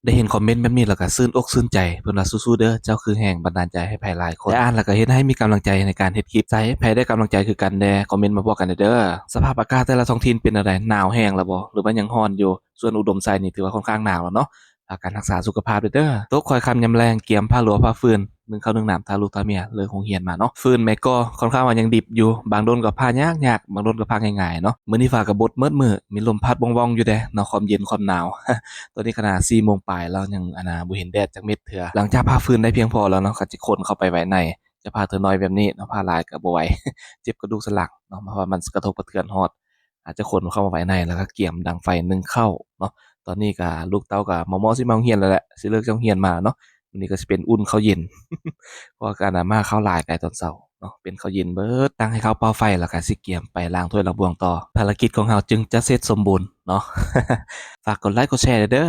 ໄດ້ເຫັນຄອມເມັນແບບນີ້ແລ້ວກໍຊື່ນອົກຊື່ນໃຈ ເພິ່ນວ່າສູ້ໆເດີ້ ເຈົ້າຄືແຮງບັນດານໃຈໃຫ້ໃຜຫຼາຍຄົນ ໄດ້ອ່ານແລ້ວກໍເຮັດໃຫ້ມີກຳລັງໃຈໃນການເຮັດຄລິບ. ໃສ ໃຜໄດ້ກຳລັງໃຈຄືກັນແດ່ ຄອມເມັນມາບອກກັນແດ່ເດີ້. ສະພາບອາກາດແຕ່ລະທ້ອງຖິ່ນເປັນແນວໃດ? ໜາວແຮງແລ້ວບໍ່ ຫຼືວ່າຍັງຮ້ອນຢູ່? ສ່ວນອຸດົມໄຊນີ້ຖືວ່າຄ່ອນຂ້າງໜາວແລ້ວເນາະ ພາກັນຮັກສາສຸຂະພາບເດີ້. ຕົກຄ່ອຍຄ່ຳຍາມແລງ ກຽມຜ້າຫຼົວຜ້າຟືນ ໜຶ່ງເຂົ້າໜຶ່ງນ້ຳ ທາລູກທາເມຍ ເລີກໂຮງຮຽນມາເນາະ. ຟືນແມ່ກໍຄ່ອນຂ້າງວ່າຍັງດິບຢູ່ ບາງດົນກໍຜ່າຍາກໆ ບາງດົນກໍຜ່າງ່າຍໆເນາະ. ມື້ນີ້ຟ້າກໍບົດໝົດມື້ ມີລົມພັດວ່ອງໆຢູ່ເດ້ເນາະ ຄວາມເຢັນຄວາມໜາວ. ຕອນນີ້ຂະໜາດສີ່ໂມງປາຍແລ້ວ ຍັງອັນນ່າບໍ່ເຫັນແດດຈັກເມັດເທື່ອ. ຫຼັງຈາກຜ່າຟືນໄດ້ພຽງພໍແລ້ວເນາະ ກໍຈະຂົນເຂົ້າໄປໄວ້ໃນ ຈະຜ່າເທື່ອນ້ອຍແບບນີ້ເນາະ ຜ່າຫຼາຍກໍບໍ່ໄຫວ ເຈັບກະດູກສັນຫຼັງເນາະ ເພາະວ່າມັນກະທົບກະເທືອນຮອດ ອາດຈະຂົນເຂົ້າມາໄວ້ໃນ ແລ້ວກໍກຽມດັງໄຟໜຶ້ງເຂົ້າເນາະ. ຕອນນີ້ກໍລູກເຕົ້າກໍມໍ່ໆຊິມາໂຮງຮຽນແລ້ວແຫຼະ ຊິເລີກຈາກໂຮງຮຽນມາເນາະ. ມື້ນີ້ກໍຊິເປັນອຸ່ນເຂົ້າເຢັນ ເພາະວ່າການມາເຂົ້າຫຼາຍກາຍຕອນເຊົ້າເນາະ ເປັນເຂົ້າເຢັນເບິດ ຕັ້ງໃຫ້ເຂົ້າເປົ່າໄຟ ແລ້ວກໍຊິກຽມໄປລ້າງຖ້ວຍລ້າງບ່ວງຕໍ່. ພາລະກິດຂອງເຮົາຈຶ່ງຈະເສັດສົມບູນເນາະ. ຝາກກົດໄລກົດແຊເດີ້.